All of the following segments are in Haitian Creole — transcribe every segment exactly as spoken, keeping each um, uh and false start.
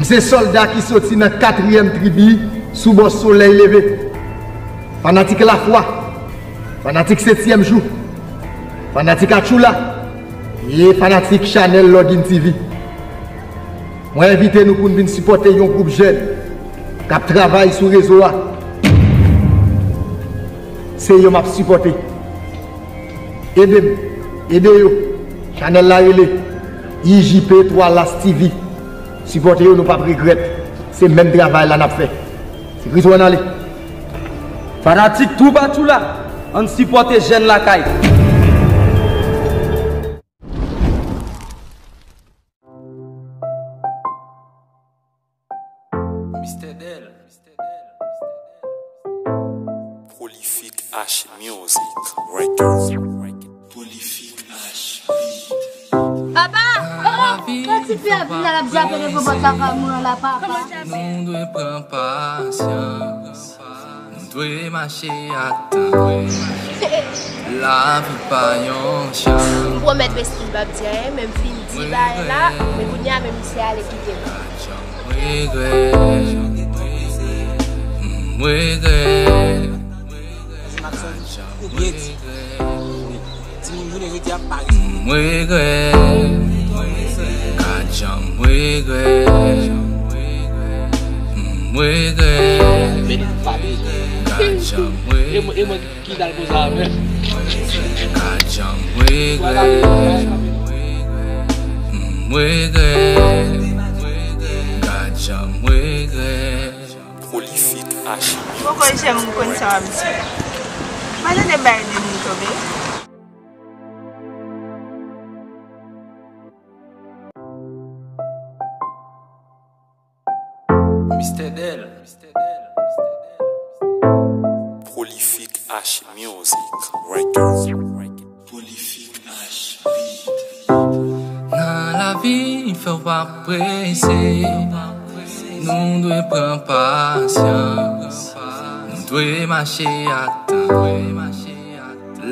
Se sòlda ki soti nan katriyèm tribi sou bò solèy leve. Fanatik Lafwa, fanatik Setyèm Jou, fanatik Atchoula e fanatik chanèl Login T V. Mwen envite nou pou n vin sipòte yon gwoup jèn k ap travay sou rezo a. Se yo m ap sipòte. Ede m, ede yo. Chanèl la rele I J P twa Las T V. Sipòte yo, nou p ap regrèt. Se menm travay la n ap fè. Se Kris wè n ale. Fanatik Twoup Atchoula, ann sipòte jèn lakay. Mister Del. Prolific H Music Records. Prolific H Beat. Papa! Oh, oh, yon ti fi ap vin la, l ap jape devan pòt lakay mwen an la, papa. Nou dwe pran pasyans. Nou dwe mache ak tan. Lavi pa yon chan. M pwomèt Bestie m p ap di anyen, men m fin di bagay la, men kounye a, men misye ale kite m. M regrèt, m regrèt. Ou byen di. Timoun jounen jodi a pa respekte. M regrèt, gad jan m regrèt. M regrèt, gad jan m regrèt. Ki dal poze avè. Gad jan m regrèt. M regrèt, gad jan m regrèt. Prolific H. Poko janm konn sa w ap di. Pa tande bay de nou tonbe. Mister Del. Prolific H Music Records. Prolific H Beat. Nan lavi, fè w pa prese. Nou dwe pran pasyans. Nou dwe mache ak tan.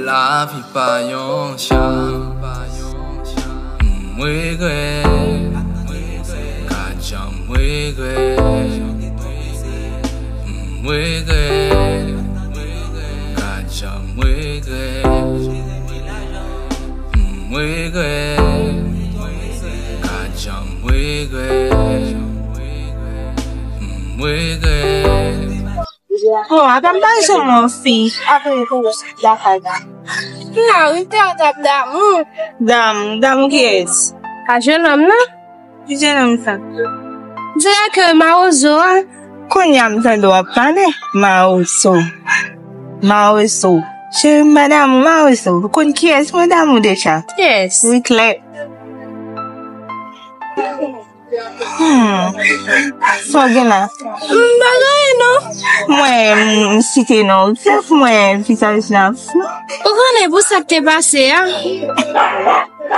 Lavi pa yon chan. M regrèt, gad jan m regrèt. M regrèt, gad jan m regrèt. M regrèt, gad jan m regrèt. M regrèt. Bon, apa m pa janm wè w fi apre kou lakay la? Non, wi, te yon dam damou. Damou, damou kiyès? A jennonm nan. Ki jennonm sa? Direktè mawozo a. Kounye a m tande w ap pale. Mawozo. Mawozo. Cheri m pa damou mawozo. Ou konn kiyès mwen damou deja? Kiyès? Wi, klè. Hmm. Sa w gen la? M pa gen anyen non. Mwen, m site non. Se pou mwen, visaj la. Ou konnen pou sa k te pase a?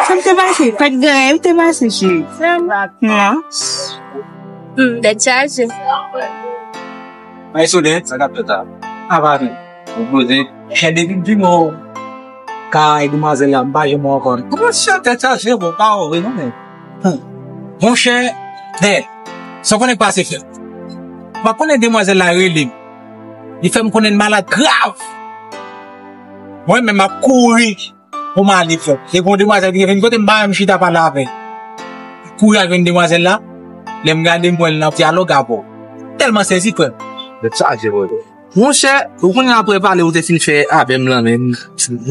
Sa k te pase? Pa t gen anyen k te pase, cheri. Non. Hmm, tèt chaje. Mwen sonnen, sa k ap fèt la? Apa nou? Ou poze. Depi m fin wè w ka e demwazèl la, m pa janm wè w ankò. Monchè, tèt chaje, bon, pa wè w vre non, men. Hum. Monchè, dè, sa w konnen k pase frè m? M pa konnen demwazèl la rele m. Li fè m konnen l malad grav. Mwen menm, m ap kouri. Pou m ale frè m. E gon demwazèl ki te vin kote m, m pa menm chita pale avè l. Kouri al jwenn demwazèl la. Lè m gade, m wè l nan dyalòg avè w. Tèlman sezi frè m. Tèt chaje, bro. Monchè, ou konnen apre pale ou te fin fè avè m lan, men m,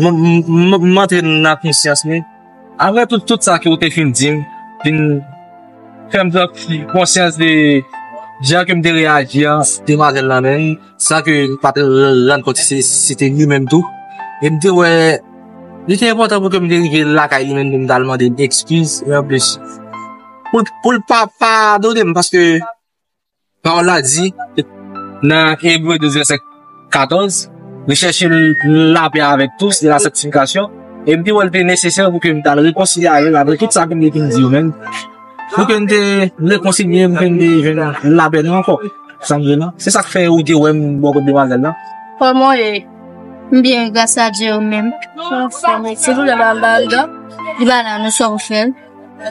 m, m, m antre nan konsyans mwen. Apre tout, tout sa ke ou te fin di m, fin fè m pran konsyans de jan ke m te reyaji an, demwazèl lan menm, san ke m pa t rann kont si se, si se te li menm tou. E m te wè, li te enpòtan pou ke m te rive lakay li menm, pou m t al mande l ekskiz, e anplis, pou, pou l pa padone m, paske pawòl la di, nan Ebre douz vèsè katòz, li chèche lapè avèk tous e la sanktifikasyon, e m te wè l te nesesè pou ke m t al rekonsilye avè l, apre tout sa ke m te fin di yo menm. Pou ke n te rekonsilye, pou ke n te jwenn lapè nou ankò. Sa m di w lan. Se sa k fè ou te wè m bò kot demwazèl lan. Kòman w ye? M byen, gras a Dye, ou menm? Anfòm, wi. Se pou lè ba m ba l dan. Li pa la, nou sa w fè l?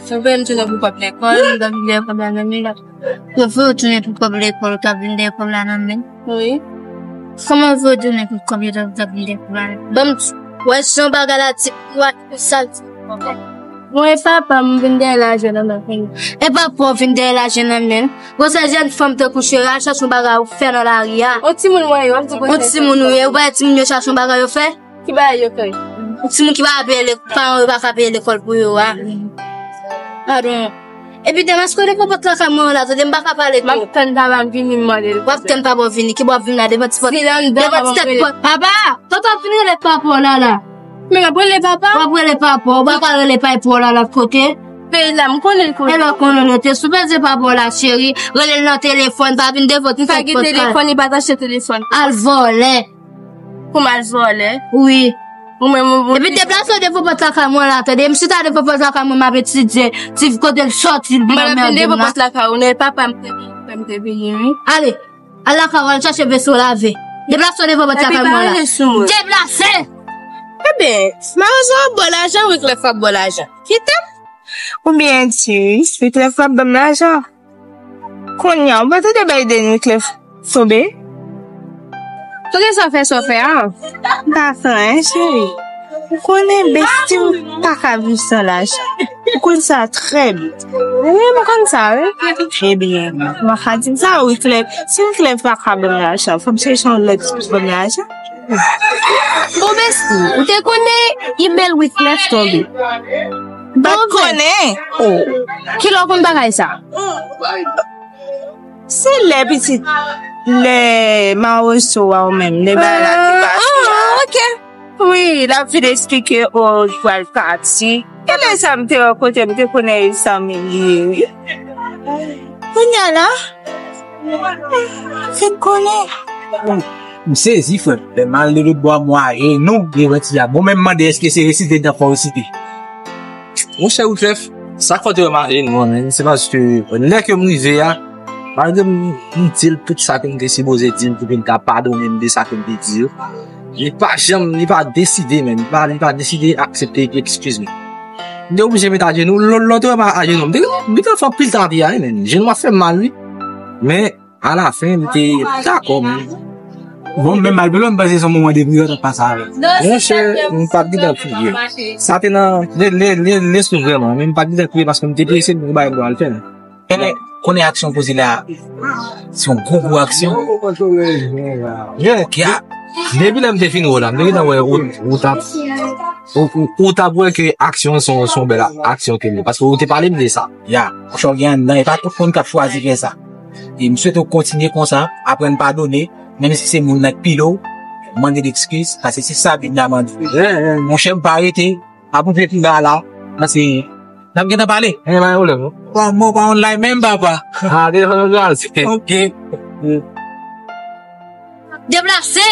Sou vle m tounen pou kòb lekòl, m t ap vin dèyè kòb la nan men. Yo vle w tounen pou kòb lekòl, w t ap vin dèyè kòb la nan men. Wi. Kòman yo vle w tounen pou kòb yo t ap vin dèyè kòb la nan men? Ban m di, wè jan bagay la di, wè sal di. Bon, e papa m vin dèyè lajan nan men. E papa w vin dèyè lajan nan men. Gwosè jèn fanm tankou Cheri al chache yon bagay ou fè nan lari a. On timoun mwen yo, m di. On timoun ou ye, ou bay timoun yo chache yon bagay yo fè? Ki bagay yo fè? Timoun ki pa peye lek-, paran yo pa ka peye lekòl pou yo a. Padon. Epi demen, èske w devan pòt lakay mwen la, tande m pa ka pale tou. M ap tann papa m vini, m mande l. W ap tann papa w vini, ki bò w ap vin la, devan ti pòt, devan ti tèt pòt. Papa, tonton ap vin rele papa w la la. Men m ap rele papa. W ap rele papa w, w pa ka rele papa w la lòt kote. Peyi la, m konnen l kote. E lè w konnen l kote, si w peze papa w la, Cheri, rele l nan telefòn, pa vin devan ti tèt pòt la. Pa gen telefòn, li pa t achte telefòn. Al vòlè. Pou m al vòlè? Wi. Ou menm, ou... Epi deplase w devan pòt lakay mwen la, tande. M chita devan pòt lakay mwen, m ap etidye. Ti kote l sòti, l vin nan mède m la. Mwen vin devan pòt lakay ou, non, e papa m te vini, m te vini, wi. Ale. Al lakay ou, al chache veso lave. Deplase w devan pòt lakay mwen la. Epi pa rele sou mwen. Deplase! Ebyen, malezman w ap ba w lajan, Wyclef ap ba w lajan. Kite m. Oubyen ti Wyclef ap ban m lajan. Kounye a, ou pa tande Biden Wyclef tonbe? Poukisa w fè sa w fè a? M pa fè anyen, cheri. Ou konnen besti m pa ka viv san lajan. Ou konn sa trè byen. Wi, m konn sa, wi. Ebyen, m pa ka di m sa, Wyclef. Si Wyclef pa ka ban m lajan, fò m chèche yon lòt ki pou ban m lajan. Bon, besti, ou te konnen email Wyclef tonbe? M pa t konnen. Oh, kilè w konn bagay sa? Se lè pitit, lè Mawozo a ou menm, lè bagay la te pase a. Ah, ok. Wi, l ap vin eksplike, oh, l pral pati. E lè sa m te wè kote m te konnen e sa m ye, wi. Kounye a la, fèk konnen. M sezi, frè m. Lè m al de lòt bò a, m wè ajenou devan ti a. Bon, men m mande, èske se resite dan fò resite? Monchè Wyclef, sa k fè w te wè m ajenou an, men, se paske lè ke m rive a, malgre m, m di l tout sa ke m te sipoze di l pou ke l ta padone m de sa ke m te di yo, li pa janm, li pa deside, men, li pa, li pa deside aksepte eskiz mwen. M te oblije met ajenou, lò, lò te wè m ajenou, m te gentan fè anpil travay, men, jenou ap fè m mal, wi. Men, alafen, m te dakò, men. Bon, men malgre m panse se yon moman de priyè w t ap pase avè l. Monchè, m pa t gentan kriye. Sa te nan le, le, le, lespri vrèman, men m pa t gentan kriye paske m te prese, m gen bagay m dwe al fè. Konnen, konnen aksyon poze la, se yon gwo, gwo aksyon. Yo, ok, a. Depi lè m te fin wè w la, m te gentan wè ou, ou t ap, ou, ou, ou t ap wè ke aksyon se yon, se yon bèl a-, aksyon ke l ye. Paske ou te pale m de sa. Ya, monchè, w gen anndan, e pa tout moun k ap chwazi fè sa. E m swete w kontinye konsa, aprann padone, menm si se moun nan k pi lou, mande l ekskiz, paske se sa Bib la mande. Monchè, m pa rete, ap ouvri pi ba la, paske n ap gentan pale. Gen pa gen pwoblèm, non. Bon, mwen pa online menm, papa. Ah, telefòn nan kraze. Ok. Deplase!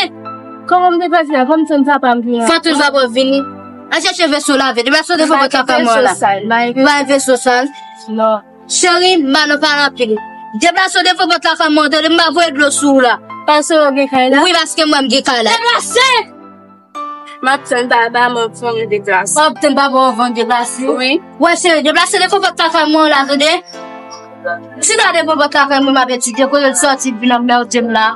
Kòman m deplase la? Kòm tann papa m vini. Fò tann papa w vini. Al chèche veso lave. Deplase w devan pòt lakay mwen la. M pa gen veso sal. Non. Cheri, m pa nan pale anpil. Deplase w devan pòt lakay mwen, tande, m pa voye dlo sou ou la. Paske w gen kay la? Wi, paske mwen m gen kay la. Deplase! M ap tann papa m anvan m deplase. W ap tann papa w anvan w deplase? Wi. Wè, cheri, deplase devan pòt lakay mwen la, tande. Chita devan pòt lakay mwen, m ap etidye, kote l sòti, vin anmède m la.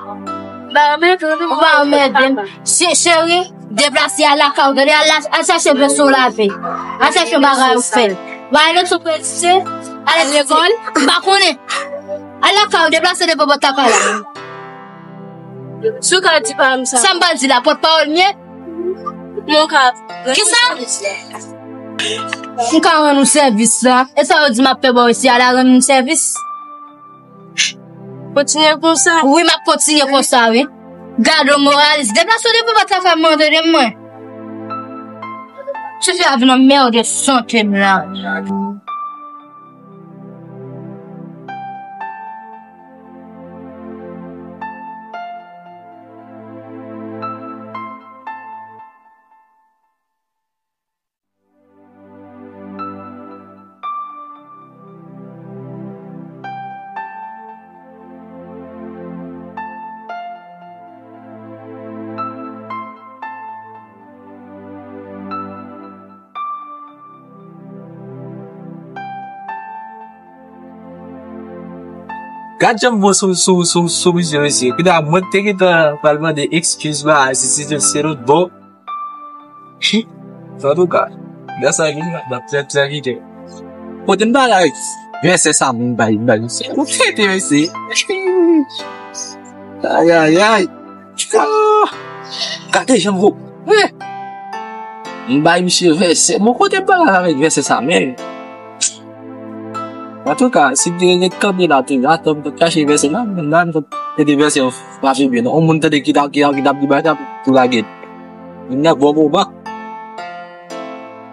M pa anmède w, non. Ou pa anmède m. Che-, cheri, deplase al lakay ou, tande, al la-, al chache veso w lave. Al chache yon bagay ou fè. W al lekòl pou etidye? Al lekòl? M pa konnen. Al lakay ou, deplase devan pòt lakay la. Si w ka di pa m sa. Sa m pral di la, pòt pawòl m ye? Mwen ka. Kisa? M ka rann ou sèvis la. E sa yo di m ap fè ba w isi a la, rann m sèvis? Kontinye konsa. Wi, m ap kontinye konsa, wi. Gad yon moralis. Deplase w devan pòt lakay mwen, tande mwen. Tifi a vin anmède sante m la. Gad jan m bon sou, sou, sou, sou misye, mesye. Kounya, mwen te gentan pral mande eskiz la, si se, se lòt bò. Antouka, lè sa vini, m ap trè, trè kite. Kote m bagay vèsè sa, m bay, m bay misye. Ou tete, mesye. Ayayay. Ah, gade jan m vo. Eh! M bay misye vèsè. Bon, kote m pral avèk vèsè sa menm? Antouka, si m te ret kanpe la, te atann, m t ap chache vèsè la, men la, m t ap ede vèsè yo frape byen. On moun tande ki t ap, ki t ap, ki t ap di bagay, t ap tou lage. Vin nan bon moman.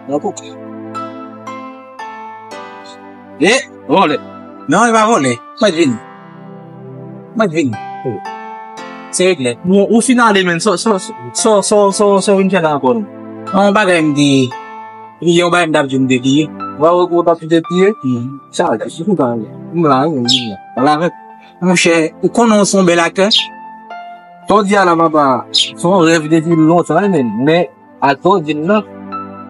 Antouka. E, vòlè. Non, e pa vòlè. Mwen vin. Mwen vin. Se regle. Bon, ou fin ale, men. So, so, so, so, so, so, vin fè la ankò, non? Yon bagay m te, yon bagay m t ap di m te bliye. Ou pa wè ou t ap te bliye? Hmm. Sa, se tout bagay. M la, wi, m la. M la, wi. Monchè, ou konnen w se yon bèl aktè? Sa w di a la, papa, se yon rèv depi lontan, wi, men, men, Atò, di m nan,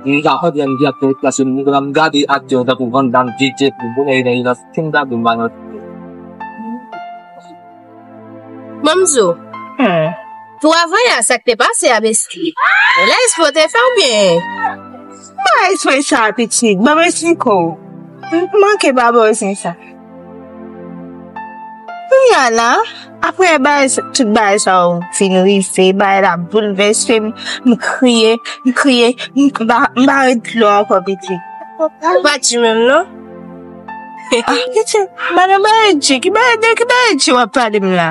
m ka konprann li ap fè ekspresyon, m, m gade aktè tankou Van Damme, Jet Li, Bonè Edan, Edan, fin gade m pa nan. Manmzo, hmm, travay a, sa k te pase a, besti? Ou la espre w te fè w byen? Pa espre sa, pitit, ban m esplike w. M manke pa bezwen sa. Kounye a la, apre bagay sa, tout bagay sa yo fin rive, bagay la boulvèse m, m kriye, m kriye, m pa, m pa ret dlo ankò, pitit. Ou pa di menm, non? Ah, pitit, madan bagay di, ki bagay de, ki bagay di w ap pale m la?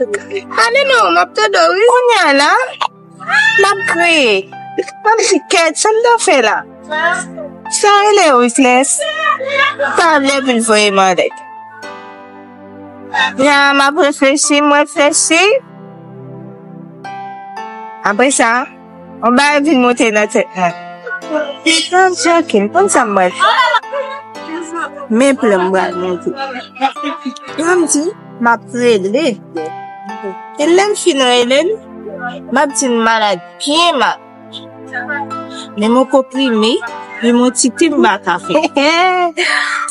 Ale non, m ap tande w, wi. Kounye a la, m ap kriye. M ap di, kèt, sa m ta fè la? Sa rele Wiclef. Pa vle vin voye m anlè. Jan m ap reflechi, m reflechi. Apre sa, yon bagay vin monte nan tèt mwen. Nan trankil, konn sa m pral fè. Men plan m pral monte. Jan m di, m ap rele. E lè m fin rele l, m ap di l m malad byen mal. Men m konprime, men m yon ti te m pa ka fè.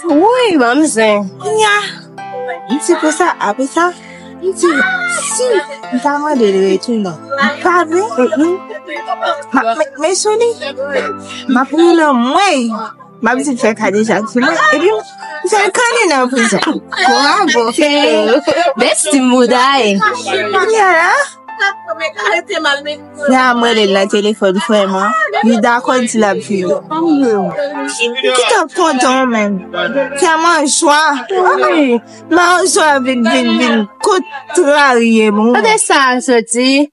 Woy, manmzè. Kounye a, m di konsa, apre sa, m di, si m ta mande l retounen, m pa vle. M ap met men sou li. M ap rele anmwey. M ap di l fè kadejak sou mwen. Epi, m fè l kanni nan prizon. Bravo. Bèsti m bouda e. Kounye a la, la, m rele l nan telefòn, frè mwen. Li dakò di l ap vini. Ki t ap kontan menm. Tèlman jwa. Mawozo a vin, vin, vin kontrarye m. Kote sa a soti?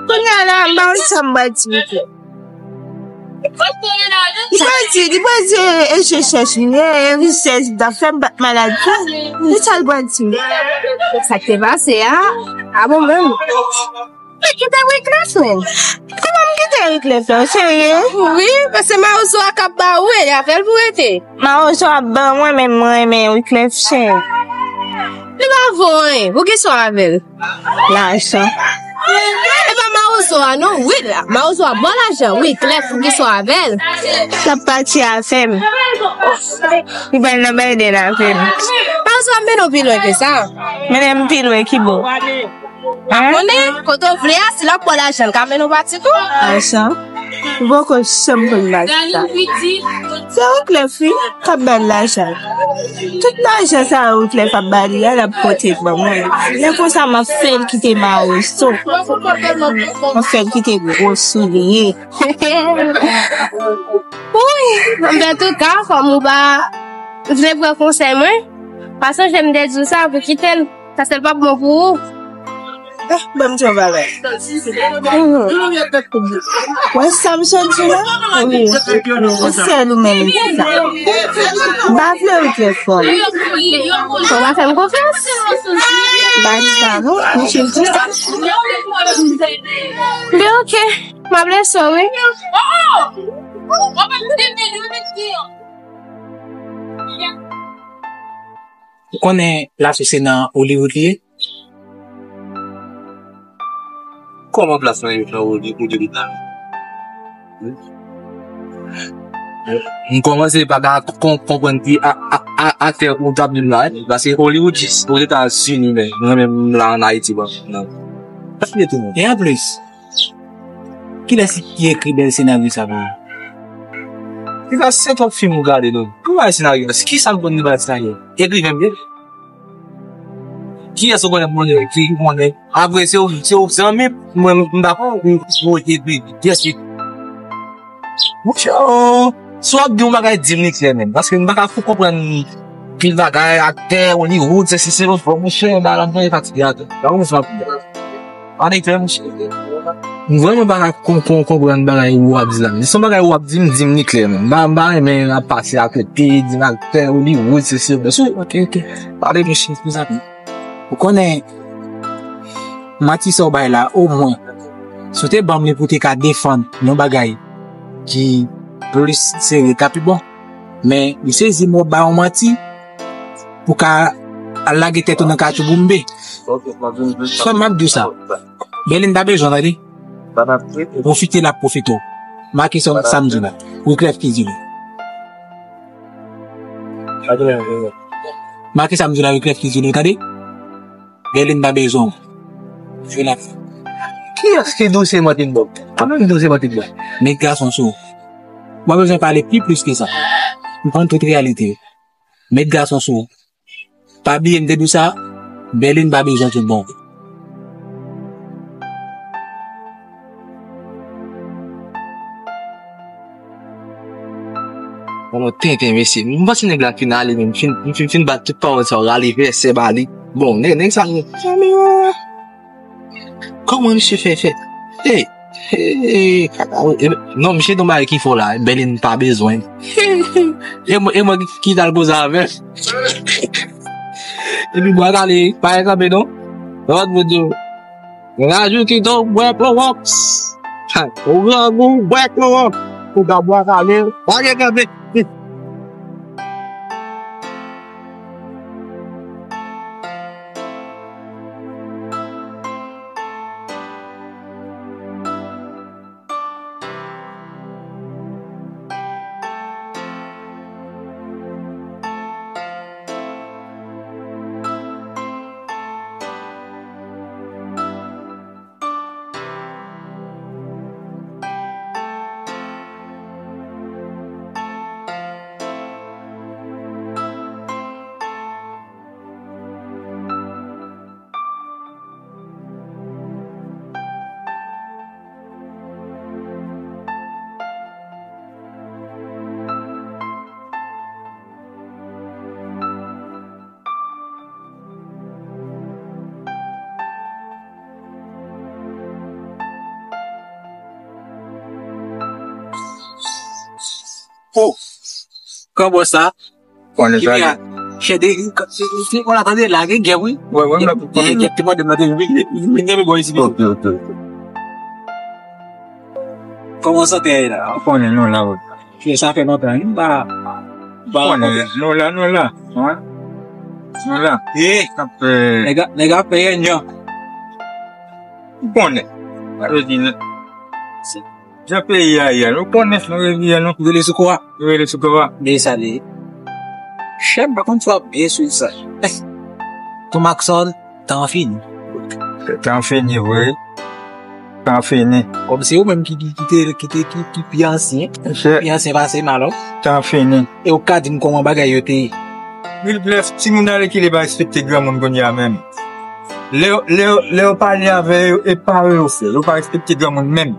Kounye a la, m pa konn sa m pral di pitit. Li pral di, li pral di, e je chèch mwen, e richès, m ta fè m pa t malad. Se sa l pral di. Sa k te pase a? A bon menm? Mwen kite Wiclef, men. Kòman m kite Wiclef la? Ou serye? Wi, paske mawozo a k ap ba ou e, avè l pou rete. Mawozo ap ban mwen, men mwen renmen Wiclef chè. Li pa vo anyen, pou ki sa w avè l? Lajan. E pa mawozo a non, wi la. Mawozo a ba w lajan, wi, Wiclef, pou ki sa w avè l? L ap pati avè m. Li pral nan Biden avè m. Mawozo ap mennen w pi lwen ke sa. Mennen m pi lwen ki bò? Hein? Konnen, kote w vle a, si l ap ba w lajan, l ka mennen w pati tou. Lajan? Ou poko janm konn bagay sa. Se Wiclef wi k ap ba l lajan. Tout lajan sa a Wiclef ap ba li a, l ap pote l ban mwen. Lè konsa, m ap fè l kite mawozo. M ap fè l kite gwo soulye. Wi, antouka, kòm ou pa vle pran konsèy mwen, pa sonje m te di w sa pou kite l. Sa sèl p ap bon pou ou. Eh, ban m di yon bagay. Wè sa m sot di la? Wi. Se sèl ou menm ki sa. M pa vle ou te fò. Ou pa fè m konfyans. M pa di sa non. M chif di sa. Men oke. M ap lese w wi. Ou konnen lafyè se nan Hollywood li ye? Kòman plas lan ye nan Hollywood la? M kòmanse pa ka kon-, konprann ki a, a, a, aktè ou t ap di m la, wi. Paske Hollywood, Ozetazini, men, mwen menm la ann Ayiti, bon, non. Sa ki rete non. E anplis, kilès ki ekri bèl senaryo sa pou ou? Piga se twòp fim ou gade, non. Pou bay senaryo, ki sa l konn li bay senaryo? Ekriven m ye. Kiyès ou konnen moun yo ki konnen? Apre, se w, se w zanmi, mwen, m pa konn ou, ou ekri. Kiyès ki? Monchè, oh, si w ap di yon bagay, di m li klè menm. Paske m pa ka fout konprann pil bagay, aktè, Hollywood, se, se, se, bon, monchè, la, la, m fatige atò. Pa konn sa m ap di. Ann eklè, monchè. M vrèman pa ka kon-, kon-, konprann bagay ou ap di la. Si se yon bagay ou ap di m, di m li klè menm. M pa, m pa renmen ap pase akote, di m aktè Hollywood, se, se, se, ok, ok. Pale, monchè, pou sa. Ou konnen, manti sa w bay la, omwen, si w te ban m li pou te ka defann yon bagay ki plis serye, ta pi bon. Men, ou sezi m w ap bay yon manti pou ka al lage tèt ou nan katchouboumbe. Frè m, m ap di w sa. Bèlin pa bezwen, tande. Pwofite l ap pwofite w. Make sa, sa m di w la. Wiklèf ki di w. Make sa m di w la, Wiklèf ki di w, tande. Bèlin pa bezwen w. Jwe la. Kiyès ki dosye manti m ban? Ann nou dosye manti m ban. Met gason sou ou. Ou pa bezwen pale pi plis ke sa. M konn tout reyalite yo. Met gason sou ou. Pa bliye m te di w sa, Bèlin pa bezwen tout bon. Bon, tenten, mesye. M panse nèg la fin ale, men. M fin, m fin, fin bat tout pawòl sa yo, rale vèsè ba li. Bon, nèg, nèg sa, kòman misye fè, fè? Hey, hey, kaka, eh, non, misye don bagay ki fò la, Bèlin pa bezwen. E mwen, e mwen ki, ki t al koze avè l. Epi bwa kale, pa gen kanpe non. Lòt moun di, Rajou ki don bwè klowòks. Ha, ou grangou, bwè klowòks. Ou ka bwa kale, pa gen kanpe. Oh! Kanbòs sa. Konnen sa. Chè de, se, on a tande la, gen gè, wi. Wè, wè, m la pou konnen. Gen, gen, te mande m nan te vin, vin, vin, vin, bò isi. Ok, ok. Kòman sante a ye la? Ou konnen, nou la, wi. Chè, sa fè lontan, wi, m pa, m pa. Ou konnen, nou la, nou la. Wi. Nou la. Eh, nèg a, nèg a fè rènyon. Ou konnen. Sa vle di, se jan peyi a ye a, nou konnen, nou revye nou. Rele sou kwa? Rele sou kwa? Byen sale. Chè m pa konn si w ap byen swiv sa. Ton Maxon, tan fini. Tan fini, wi. Tan fini. Kòm se ou menm ki, ki, ki te, ki te, ki, ki pi ansyen. Pi ansyen pase m alò. Tan fini. E ou ka di m kòman bagay yo te ye? Mil blèf, timoun alèkile pa respekte granmoun kounye a menm. Lè, lè, lè yo pale avè yo, e pare yo fè. Yo pa respekte granmoun menm.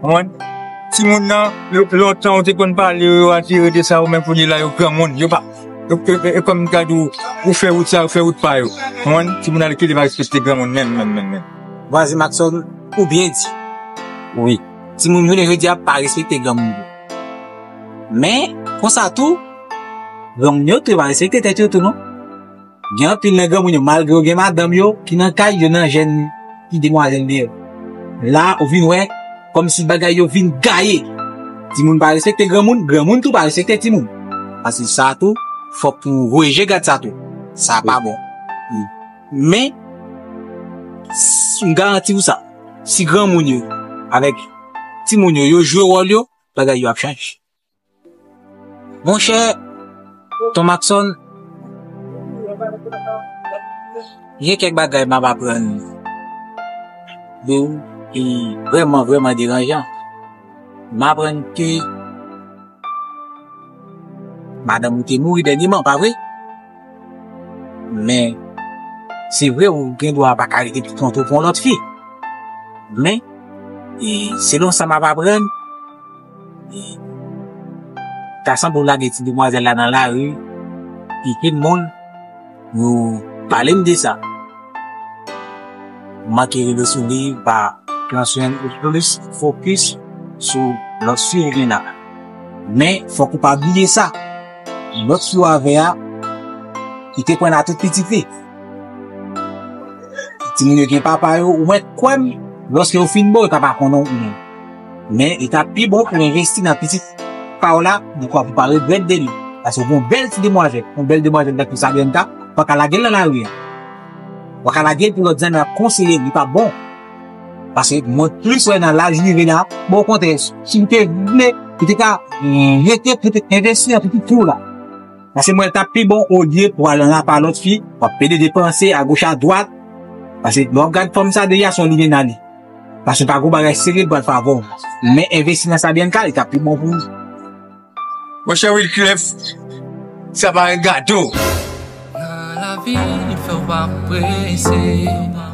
Konprann? Timoun nan, yo, lontan yo te konn pale yo, yo adire de sa, yo menm kounye la, yo granmoun. Yo pa, yo, yo, yo, e kòm m ka di w, ou fè wout sa, yo fè wout pa yo. Konprann? Timoun alèkile pa respekte granmoun menm, menm, menm, menm. Vwazen Maxon, ou byen di. Wi. Timoun jounen jodi a pa respekte granmoun yo. Men, konsa tou, granmoun yo tou pa respekte tèt yo tou, non. Gen anpil nan granmoun yo, malgre yo gen madanm yo, ki nan kay yo nan jèn ti demwazèl dèyè. La, ou vin wè, kòmsi bagay yo vin gaye. Timoun pa respekte granmoun, granmoun tou pa respekte timoun. Paske sa tou, fòk nou voye je gad sa tou. Sa pa bon. Men, s-, m garanti w sa. Si granmoun yo, avèk timoun yo, yo jwe wòl yo, bagay yo ap chanje. Monchè, Ton Maxon, gen kèk bagay m ap aprann de ou ki vrèman, vrèman deranjan. M aprann ke madanm ou te mouri dènyèman, pa vre? Men, se vre, ou gen dwa pa ka rete pou kont ou pou yon lòt fi. Men, e, selon sa m ap aprann, e, ta sanble ou lage ti demwazèl la nan lari, e tout moun, yo pale m de sa. M manke rele sou li, pa pran swen ou, plis fokis sou lòt fi ou gen la. Men, fòk ou pa bliye sa. Lòt fi w avè a, li te pran nan tout pitit li. Timoun yo gen papa yo, ou mèt kwè m, lòske yo fin bon, yo ta pa konnen ou menm. Men, li ta pi bon pou envesti nan pitit pa w la, dekwa pou pa regrèt de li. Paske w gen yon bèl ti demwazèl, yon bèl demwazèl tankou Sabianca, pa ka lage l nan lari a. Ou pa ka lage l pou lòt zanmi ap konseye l, li pa bon. Paske mwen plis wè nan laj li rive la, bon, okontrè, si li te vle, li te ka, mm, rete, rete envesti nan pitit fi w la. Paske mwen, l t ap pi bon olye pou al nan apa lòt fi, w ap pede depanse agoch adwat. Paske lè w ap gad fanm sa deja, se yon limena li. Paske pa gon bagay serye l pral fè avè w. Men envesti nan Sabianca, li t ap pi bon pou ou. Monchè Wilclef, sa pa yon gato. Nan lavi, fè w pa prese.